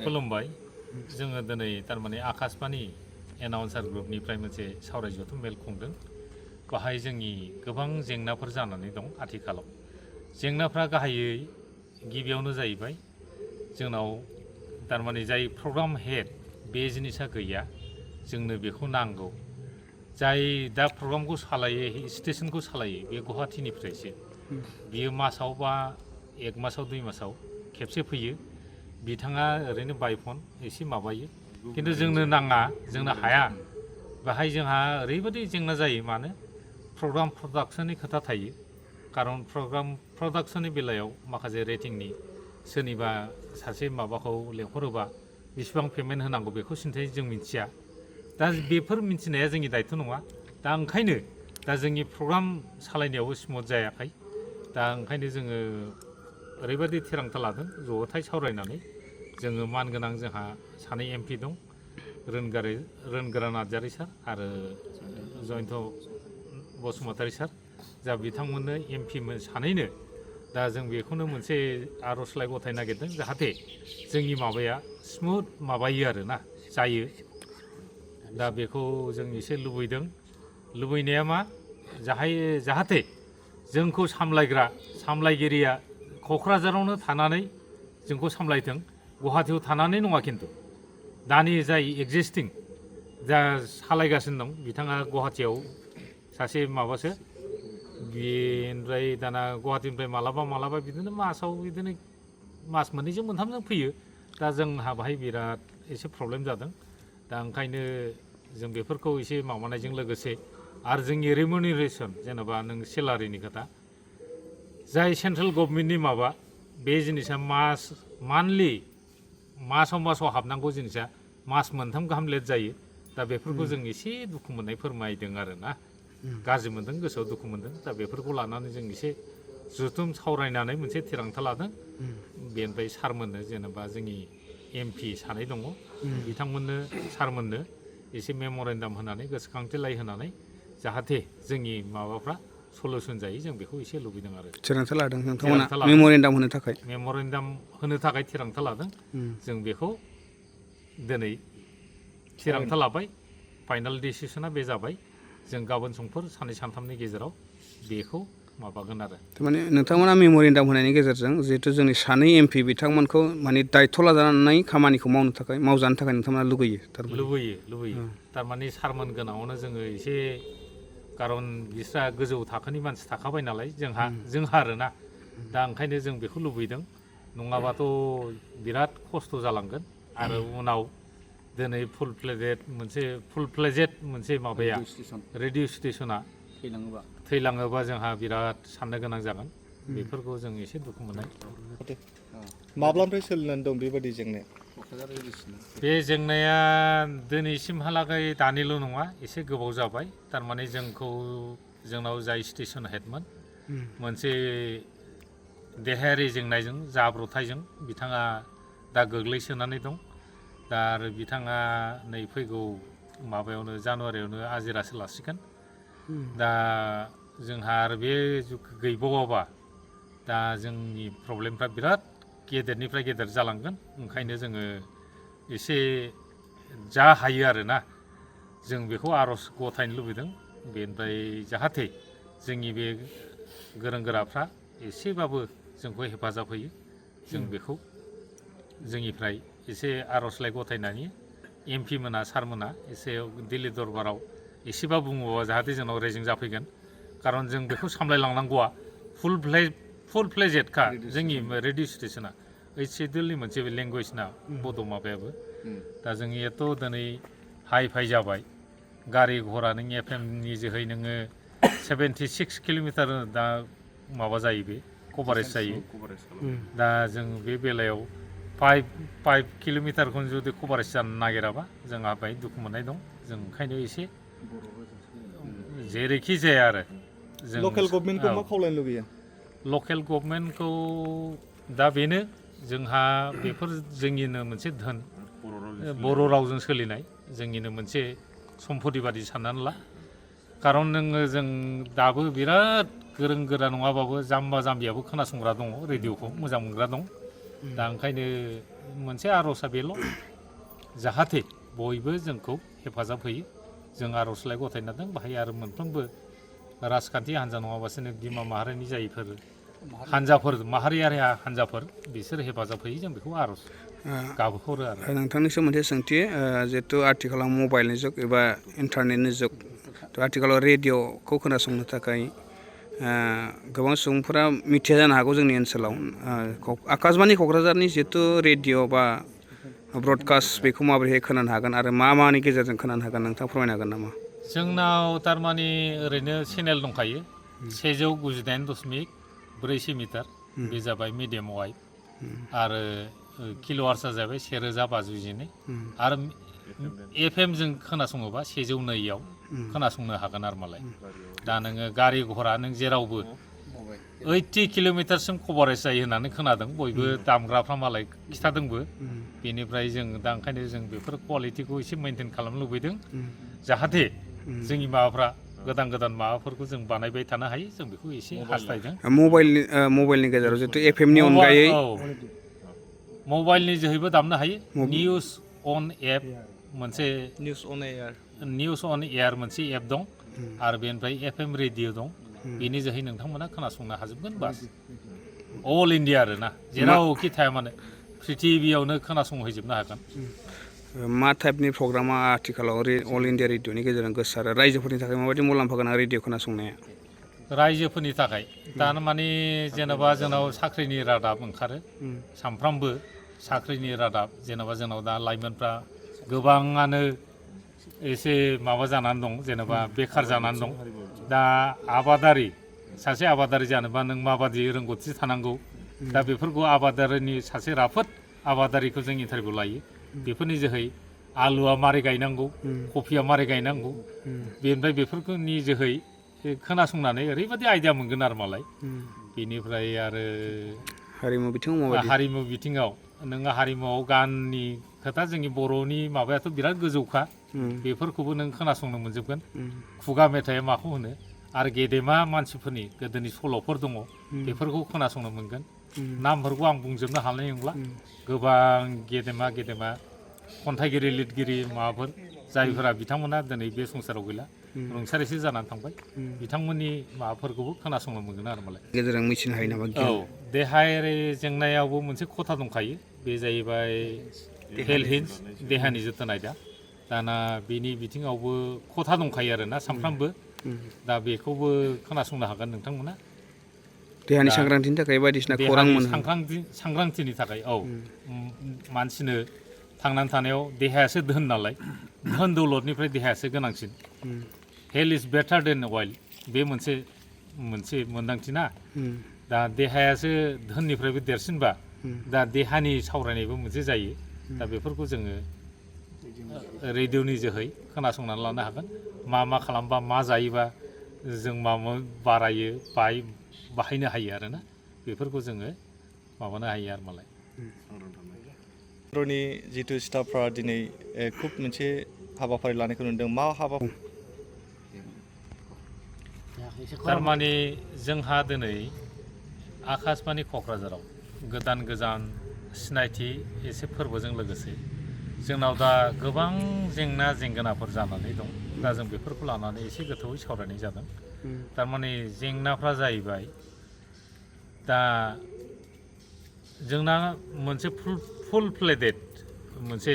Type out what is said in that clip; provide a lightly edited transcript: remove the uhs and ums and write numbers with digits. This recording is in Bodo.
खुलुमबाय जोङो दिनै थारमाने आकाशबाणी एनाउन्सार ग्रुपनिफ्राय मोनसे सावराय जथुम मेल खुंदों बाहाय जोंनि गोबां जेंनाफोर जानानै दं आथिखालाव जेंनाफ्रा गाहायै गिबियावनो जाहैबाय जोंनाव थारमाने जाय प्रग्राम हेड बे जिनिसा गैया जोंनो बेखौ नांगौ जाय दा प्रग्रामखौ सालायो स्टेशनखौ सालायो बे गुवाहाटीनिफ्रायसो बियो मासाव बा एक मासाव 2 मासाव खेबसे फैयो बिथाङा ओरैनो बायफन एसे माबायो किन्तु जोंनो नाङा जोंनो हाया बाहाय जोंहा ओरैबायदि जेंना जायो मानो प्रग्राम प्रडाक्शननि खोथा थायो कारन प्रग्राम प्रडाक्शननि बेलायाव माखासे रेटिंनि सोरनिबा सासे माबाखौ लेंहरोबा बेसेबां पेमेन्ट होनांगौ बेखौ सिन्थाय जों मिथिया दा बेफोर मिथिनाया जोंनि दायथ' नङा दा ओंखायनो दा जोंनि प्रग्राम सालायनायावबो स्मुथ जायाखै दा ओंखायनो जोङो ओरैबायदि थिरांथा लादों ज'थाय सावरायनानै जोङो मानगोनां जोंहा सानै एमपि दं रोनगोरा नार्जारी सार आरो जयन्त बसुमतारी सार जा बिथांमोननो एमपि सानैनो दा जों बेखौनो मोनसे आर'जलाइ गथायनो नागिरदों जाहाथे जोंनि माबाया स्मुथ माबायो आरोना जायो दा बेखौ जों एसे लुबैदों लुबैनाया मा जाहाथे जोंखौ सामलायगिरिया क'क्राझारावनो थानानै जोंखौ सामलायथों गुवाहाटीयाव थानानै नङा किन्तु दानि जाय एक्जिस्टिं जा सालायगासिनो दं बिथाङा गुवाहाटीयाव सासे माबासो बेनिफ्राय दाना गुवाहाटीनिफ्राय मालाबा बिदिनो मासाव बिदिनो मास मोननैजों मोनथामजों फैयो दा जोंहा बाहाय बिराद एसे प्रब्लेम जादों दा ओंखायनो जों बेफोरखौ एसे माबानायजों लोगोसे आरो जोंनि रेमुनेरेसन जेनेबा नों सेलारिनि खोथा जाय सेन्ट्रेल गभर्नमेन्टनि माबा बे जिनिसा मान्थलि मासाव हाबनांगौ जिनिसा मास मोनथाम गाहाम लेट जायो दा बेफोरखौ जों एसे दुखु मोननाय फोरमायदों आरोना गाज्रि मोनदों गोसोआव दुखु मोनदों दा बेफोरखौ लानानै जों एसे जुथुम सावरायनानै मोनसे थिरांथा लादों बेनिफ्राय सारमोननो जेनेबा जोंनि एमपि सानै दङ बिथांमोननो सारमोननो एसे मेम'रेन्डाम होनानै गोसोखांथिलाइ होनानै जाहाथे जोंनि माबाफ्रा सलुसन जायो जों बेखौ एसे लुबैदों आरो थिरांथा लादों नोंथांमोना मेम'रेन्डाम होनो थाखाय थिरांथा लादों जों बेखौ दिनै थिरांथा लाबाय फाइनाल डिसिसना बे जाबाय जों गाबोन समफोर साननै सानथामनि गेजेराव बेखौ माबागोन आरो थारमाने नोंथांमोना मेम'रेन्डाम होनायनि गेजेरजों जिहेतु जोंनि सानै एमपि बिथांमोनखौ माने दायथ' लाजानानै खामानिखौ मावजानो थाखाय नोंथांमोना लुगैयो थारमाने सारमोन गोनाङावनो जोङो एसे कारन बिस्रा गोजौ थाखोनि मानसि थाखाबाय नालाय जोंहा आरोना दा ओंखायनो जों बेखौ लुबैदों नङाबाथ' बिराद खस्थ' जालांगोन आरो उनाव दिनै फुल प्लेजेड मोनसे माबाया रेडिअ स्टेशना थैलाङोबा जोंहा बिराद साननो गोनां जागोन बेफोरखौ जों एसे दुखु मोननाय माब्लानिफ्राय सोलिनानै दं बेबायदि जेंनाया बे जेंनाया दिनैसिमहालागै दानिल' नङा एसे गोबाव जाबाय थारमाने जोंनाव जाय स्टेशन हेडमोन मोनसे देहायारि जेंनाजों जाब्रबथायजों बिथाङा दा गोग्लैसोनानै दं दा आरो बिथाङा नै फैगौ माबायावनो जानुवारियावनो आजिरासो लासिगोन दा जोंहा आरो बे गैबावाबा दा जोंनि प्रब्लेमफ्रा बिराद गेदेरनिफ्राय गेदेर जालांगोन ओंखायनो जोङो एसे जा हायो आरोना जों बेखौ आर'ज गथायनो लुबैदों बेनिफ्राय जाहाथे जोंनि बे गोरों गोराफ्रा एसेबाबो जोंखौ हेफाजाब होयो जों बेखौ जोंनिफ्राय एसे आर'जलाइ गथायनानै एमपि मोना सारमोना एसे दिल्ली दरबाराव एसेबा बुङोबा जाहाथे जोंनाव रेजें जाफैगोन कारन जों बेखौ सामलायलांनांगौआ फुल प्लेजेडखा जोंनि रेडिअ स्टेशना ओइट सिडुलनि मोनसे लेंगुवेजना बड' माबायाबो दा जोंनियाथ' दिनै हाइ फाइ जाबाय गारि घरा नों एफएमनि जोहै नोङो 76 किल'मिटार दा माबा जायो बे कभारेज जायो दा जों बे बेलायाव 5 किल'मिटारखौनो जुदि कभारेज जानो नागिराबा जोंहा बाहाय दुखु मोननाय दं जों ओंखायनो एसे जेरैखि जाया आरो जों लकेल गभर्नमेन्टखौ मा खावलायनो लुबैयो लकेल गभर्नमेन्टखौ दा बेनो जोंहा बेफोर जोंनिनो मोनसे धोन बर' रावजों सोलिनाय जोंनिनो मोनसे सम्पति बादि साननानै ला कारन जों दाबो बिराद गोरों गोरा नङाबाबो जाम्बा जाम्बियाबो खोनासंग्रा दङ रेडिअखौ मोजां मोनग्रा दं दा ओंखायनो मोनसे आर'जआ बेल' जाहाथे बयबो जोंखौ हेफाजाब होयो जों आर'जलाइ गथायना दों बाहाय आरो मोनफ्रोमबो राजखान्थि हान्जा नङाबासिनो बिमा माहारिनि जायफोर हान्जाफोर माहारियारि हान्जाफोर बिसोर हेफाजाब होयो जों बेखौ आर'ज गाबहरो आरो नोंथांनिसिम मोनसे सोंथि जिहेथु आथिखालाव मबाइलनि जुग एबा इन्टारनेटनि जुग थ' आथिखालाव रेडिअ'खौ खोनासंनो थाखाय गोबां सुबुंफोरा मिथिया जानो हागौ जोंनि ओनसोलाव आकाशबाणी क'क्राझारनि जिहेतु रेडिअ' बा ब्रडकास्ट बेखौ माबोरैहाय खोनानो हागोन आरो मा मानि गेजेरजों खोनानो हागोन नोंथाङा फोरमायनो हागोन नामा? जोंनाव थारमाने ओरैनो चेनेल दंखायो 199.4 मिटार बे जाबाय मिडियाम वाइभ आरो किल'वार्सआ जाबाय 1052 आरो FM जों खोनासङोबा 102आव खोनासंनो हागोन आरो मालाय दा नोङो गारि घरा नों जेरावबो 80 किल'मिटारसिम कभारेज जायो होननानै खोनादों बयबो दामग्राफ्रा मालाय खिथादोंबो बेनिफ्राय जों दा ओंखायनो जों बेफोर कुवालिटिखौ एसे मेनटेन खालामनो लुबैदों जाहाथे जोंनि माबाफ्रा गोदान गोदान माबाफोरखौ जों बानायबाय थानो हायो जों बेखौ एसे हास्थायदों मबाइलनि गेजेराव जिहेतु एफएमनि अनगायै मबाइलनि जोहैबो दामनो हायो निउस अन एप मोनसे निउस अन एयार मोनसे एप दं आरो बेनिफ्राय FM रेडिअ दं बेनि जोहै नोंथांमोना खोनासंनो हाजोबगोन बास अल इन्डिया आरो ना जेरावखि थाया मानो प्रिथिबियावनो खोनासंहैजोबनो हागोन मा टाइपनि प्रग्रामा आथिखालाव अल इन्डिया रेडिअ'नि गेजेरजों गोसारो रायजोफोरनि थाखाय माबायदि मुलाम्फा गोनां रेडिअ' खोनासंनाया रायजोफोरनि थाखाय थारमाने जेनेबा जोंनाव साख्रिनि रादाब ओंखारो सानफ्रामबो साख्रिनि रादाब जेनेबा जोंनाव दा लाइमोनफ्रा गोबाङानो एसे माबा जानानै दं जेनेबा बेखार जानानै दं दा सासे आबादारि जानोबा नों माबादि रोंगौथि थानांगौ दा बेफोरखौ आबादारिनि सासे राफोद आबादारिखौ जों इन्टारभिउ लायो बेफोरनि जोहै आलुआ मारै गायनांगौ कफिया मारै गायनांगौ बेनिफ्राय बेफोरनि जोहै खोनासंनानै ओरैबायदि आइडिया मोनगोन आरो मालाय बेनिफ्राय आरो हारिमु बिथिङाव नोङो हारिमुआव गाननि खोथा जोंनि बर'नि माबायाथ' बिराद गोजौखा बेफोरखौबो नों खोनासंनो मोनजोबगोन खुगा मेथाइआ माखौ होनो आरो गेदेमा मानसिफोरनि गोदोनि सल'फोर दङ बेफोरखौ खोनासंनो मोनगोन नामफोरखौ आं बुंजोबनो हानाय नंला गोबां गेदेमा खन्थाइगिरि लिरगिरि माबाफोर जायफोरा बिथांमोना दिनै बे संसाराव गैला रुंसारिसो जानानै थांबाय बिथांमोननि माबाफोरखौबो खोनासंनो मोनगोन आरो मालाय गेजेरजों मिथिनो हायो नामा देहायारि जेंनायावबो मोनसे खथा दंखायो बे जाहैबाय हेल्थ हिन्स देहानि जोथोन आयदा दाना बेनि बिथिङावबो खथा दंखायो आरोना सानफ्रामबो दा बेखौबो खोनासंनो हागोन नोंथांमोना देहानि सांग्रांथिनि थाखाय बायदिसिना खौरां मोनो सांग्रांथिनि थाखाय मानसिनो थांनानै थानायाव देहायासो धोन नालाय धोन दौलतनिफ्राय देहायासो गोनांसिन हेल्थ इज बेटार देन वेल्थ बे मोनसे मोन्दांथि ना दा देहायासो धोननिफ्रायबो देरसिनबा दा देहानि सावरायनायबो मोनसे जायो दा बेफोरखौ जोङो रेडिअ'नि जोहै खोनासंनानै लानो हागोन मा खालामबा मा जायोबा जों मा बारायो बाहायनो हायो आरोना बेफोरखौ जोङो माबानो हायो आरो मालाय केन्द्रनि जिथु स्टाफफ्रा दिनै खुब मोनसे हाबाफारि लानायखौ नुदों मा हाबाफारि थारमाने जोंहा दिनै आकाशबाणी क'क्राझाराव गोदान सिनायथि एसे फोरबोजों लोगोसे जोंनाव दा गोबां जेंनाफोर जानानै दं दा जों बेफोरखौ लानानै एसे गोथौयै सावरायनाय जादों थारमाने जेंनाफ्रा जाहैबाय दा जोंना मोनसे फुल फ्लेडेड मोनसे